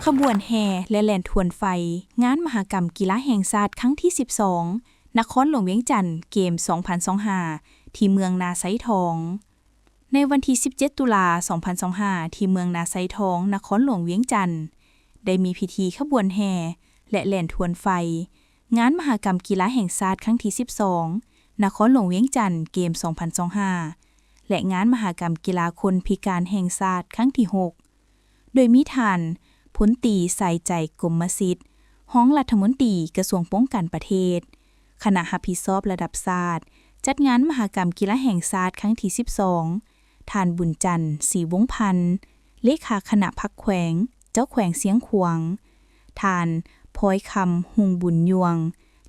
ຂະບວນແຫ່ ແລະ ແລ່ນທວນໄຟ ງານມະຫະກຳກິລາແຫ່ງຊາດຄັ້ງທີສິບສອງ ນະຄອນຫຼວງວຽງຈັນ ເກມສອງພັນຊາວຫ້າ ທີ່ເມືອງນາໄຊທອງ. ໃນວັນທີສິບເຈັດ ຕຸລາ ສອງພັນຊາວຫ້າ ທີ່ເມືອງນາໄຊທອງ ນະຄອນຫຼວງວຽງຈັນ ໄດ້ມີພິທີຂະບວນແຫ່ ແລະ ແລ່ນທວນໄຟ ງານມະຫະກຳກິລາແຫ່ງຊາດຄັ້ງທີສິບສອງ ນະຄອນຫຼວງວຽງຈັນ ເກມສອງພັນຊາວຫ້າ ແລະ ງານມະຫະກຳກິລາຄົນພິການແຫ່ງຊາດຄັ້ງທີຫົກ ໂດຍມີທ່ານ ພົນຕີ ສາຍໃຈ ກົມມະສິດ ຮອງລັດຖະມົນຕີກະຊວງປ້ອງກັນປະເທດ, ຄະນະຮັບຜິດຊອບລະດັບຊາດ ຈັດງານມະຫະກຳກິລາແຫ່ງຊາດຄັ້ງທີສິບສອງ, ທ່ານ ບຸນຈັນ ສີວົງພັນ ເລຂາຄະນະພັກແຂວງ, ເຈົ້າແຂວງຊຽງຂວາງ, ທ່ານ ພອຍຄຳ ຮຸ່ງບຸນຍວງ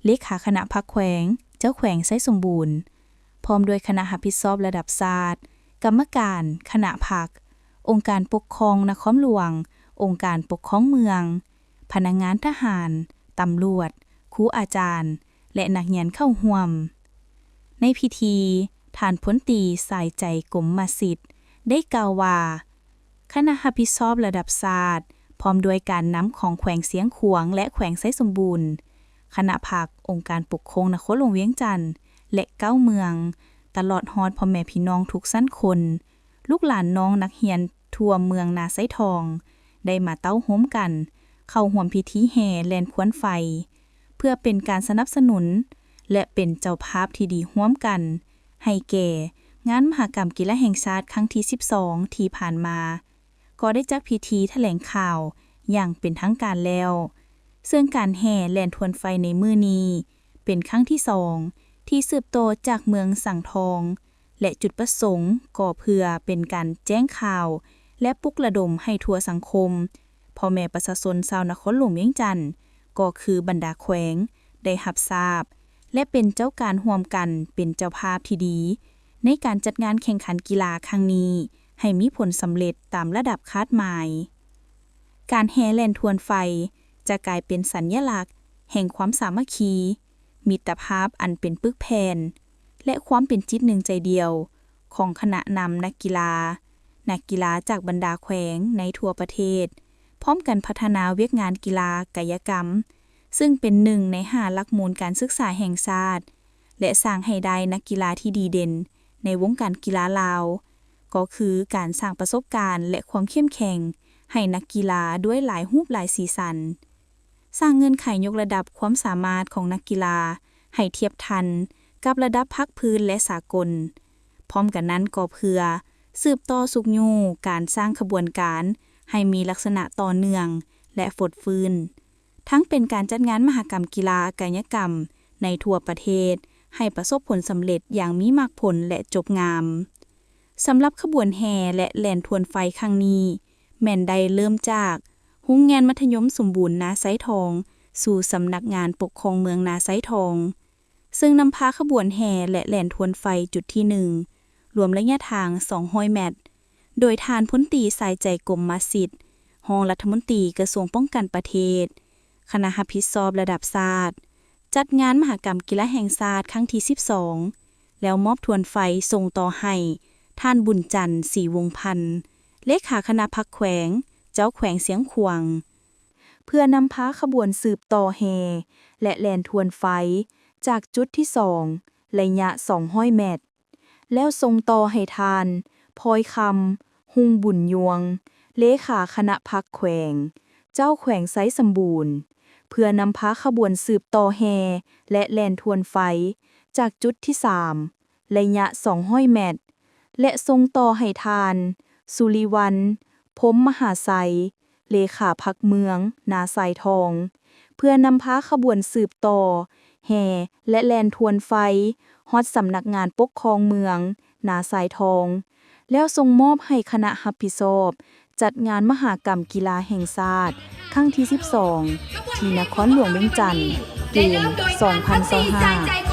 ເລຂາຄະນະພັກແຂວງ, ເຈົ້າແຂວງໄຊສົມບູນ ພ້ອມດ້ວຍຄະນະຮັບຜິດຊອບລະດັບຊາດ, ກຳມະການຄະນະພັກ, ອົງການປົກຄອງນະຄອນຫຼວງ, ອົງການປົກຄອງເມືອງ, ພະນັກງານທະຫານ, ຕຳຫຼວດ, ຄູອາຈານ ແລະ ນັກຮຽນເຂົ້າຮ່ວມ. ໃນພິທີ, ທ່ານ ພົນຕີ ສາຍໃຈ ກົມມະສິດ ໄດ້ກ່າວວ່າ, ຄະນະຮັບຜິດຊອບລະດັບຊາດ ພ້ອມດ້ວຍການນຳຂອງແຂວງຊຽງຂວາງ ແລະ ແຂວງໄຊສົມບູນ, ຄະນະພັກ, ອົງການປົກຄອງນະຄອນຫຼວງວຽງຈັນ ແລະ ເກົ້າເມືອງ, ຕະຫຼອດຮອດພໍ່ແມ່ພີ່ນ້ອງທຸກຊັ້ນຄົນ, ລູກຫຼານນ້ອງນັກຮຽນທົ່ວເມືອງນາໄຊທອງ ໄດ້ມາເຕົ້າໂຮມກັນເຂົ້າຮ່ວມພິທີແຫ່ແລ່ນຄວນໄຟ ເພື່ອເປັນການສະໜັບສະໜູນ ແລະ ເປັນເຈົ້າພາບທີ່ດີຮ່ວມກັນ ໃຫ້ແກ່ງານມະຫະກຳກິລາແຫ່ງຊາດຄັ້ງທີສິບສອງ ທີ່ຜ່ານມາ ກໍໄດ້ຈັດພິທີຖະແຫຼງຂ່າວຢ່າງເປັນທາງການແລ້ວ. ເຊິ່ງການແຫ່ແລ່ນທວນໄຟໃນມື້ນີ້ເປັນຄັ້ງທີສອງ ທີ່ສືບຕໍ່ຈາກເມືອງສັງທອງ ແລະ ຈຸດປະສົງກໍເພື່ອເປັນການແຈ້ງຂ່າວ ແລະ ປຸກລະດົມໃຫ້ທົ່ວສັງຄົມ, ພໍ່ແມ່ປະຊາຊົນຊາວນະຄອນຫຼວງວຽງຈັນ ກໍຄືບັນດາແຂວງ ໄດ້ຮັບຊາບ ແລະ ເປັນເຈົ້າການຮ່ວມກັນເປັນເຈົ້າພາບທີ່ດີ ໃນການຈັດງານແຂ່ງຂັນກິລາຄັ້ງນີ້ ໃຫ້ມີຜົນສຳເລັດຕາມລະດັບຄາດໝາຍ. ການແຫ່ແລ່ນທວນໄຟ ຈະກາຍເປັນສັນຍະລັກແຫ່ງຄວາມສາມັກຄີ, ມິດຕະພາບອັນເປັນປຶກແຜ່ນ ແລະ ຄວາມເປັນຈິດໜຶ່ງໃຈດຽວຂອງຄະນະນຳນັກກິລາ, ນັກກິລາຈາກບັນດາແຂວງໃນທົ່ວປະເທດ, ພ້ອມກັນພັດທະນາວຽກງານກິລາກາຍະກຳ, ເຊິ່ງເປັນໜຶ່ງໃນຫ້າຫຼັກມູນການສຶກສາແຫ່ງຊາດ ແລະ ສ້າງໃຫ້ໄດ້ນັກກິລາທີ່ດີເດັ່ນໃນວົງການກິລາລາວ, ກໍຄືການສ້າງປະສົບການ ແລະ ຄວາມເຂັ້ມແຂງໃຫ້ນັກກິລາດ້ວຍຫຼາຍຮູບຫຼາຍສີສັນ. ສ້າງເງື່ອນໄຂຍົກລະດັບຄວາມສາມາດຂອງນັກກິລາໃຫ້ທຽບທັນກັບລະດັບພາກພື້ນ ແລະ ສາກົນ. ພ້ອມກັນນັ້ນກໍເພື່ອສືບຕໍ່ຊຸກຍູ້ການສ້າງຂະບວນການໃຫ້ມີລັກສະນະຕໍ່ເນື່ອງ ແລະ ຟົດຟື້ນ, ທັງເປັນການຈັດງານມະຫະກຳກິລາກາຍະກຳໃນທົ່ວປະເທດໃຫ້ປະສົບຜົນສຳເລັດຢ່າງມີໝາກຜົນ ແລະ ຈົບງາມ. ສຳລັບຂະບວນແຫ່ ແລະ ແລ່ນທວນໄຟຄັ້ງນີ້ ແມ່ນໄດ້ເລີ່ມຈາກໂຮງຮຽນມັດທະຍົມສົມບູນນາໄຊທອງ ສູ່ສຳນັກງານປົກຄອງເມືອງນາໄຊທອງ, ເຊິ່ງນຳພາຂະບວນແຫ່ ແລະ ແລ່ນທວນໄຟຈຸດທີໜຶ່ງ ລວມໄລຍະທາງສອງຮ້ອຍແມັດ, ໂດຍທ່ານ ພົນຕີ ສາຍໃຈ ກົມມະສິດ ຮອງລັດຖະມົນຕີກະຊວງປ້ອງກັນປະເທດ, ຄະນະຮັບຜິດຊອບລະດັບຊາດ, ຈັດງານມະຫະກຳກິລາແຫ່ງຊາດຄັ້ງທີສິບສອງ ແລ້ວມອບທວນໄຟສົ່ງຕໍ່ໃຫ້ທ່ານ ບຸນຈັນ ສີວົງພັນ ເລຂາຄະນະພັກແຂວງ, ເຈົ້າແຂວງຊຽງຂວາງ ເພື່ອນຳພາຂະບວນສືບຕໍ່ແຫ່ ແລະ ແລ່ນທວນໄຟຈາກຈຸດທີສອງ ໄລຍະສອງຮ້ອຍແມັດ ແລ້ວສົ່ງຕໍ່ໃຫ້ທ່ານ ພອຍຄຳ ຮຸ່ງບຸນຍວງ ເລຂາຄະນະພັກແຂວງ, ເຈົ້າແຂວງໄຊສົມບູນ ເພື່ອນຳພາຂະບວນສືບຕໍ່ແຫ່ ແລະ ແລ່ນທວນໄຟຈາກຈຸດທີສາມ ໄລຍະສອງຮ້ອຍແມັດ ແລະ ສົ່ງຕໍ່ໃຫ້ທ່ານ ສຸລິວັນ ພົມມະຫາໄຊ ເລຂາພັກເມືອງນາຊາຍທອງ ເພື່ອນຳພາຂະບວນສືບຕໍ່ແຫ່ ແລະ ແລ່ນທວນໄຟຮອດສຳນັກງານປົກຄອງເມືອງນາຊາຍທອງ ແລ້ວສົ່ງມອບໃຫ້ຄະນະຮັບຜິດຊອບຈັດງານມະຫະກຳກິລາແຫ່ງຊາດຄັ້ງທີສິບສອງ ທີ່ນະຄອນຫຼວງວຽງຈັນ ເກມສອງພັນຊາວຫ້າ.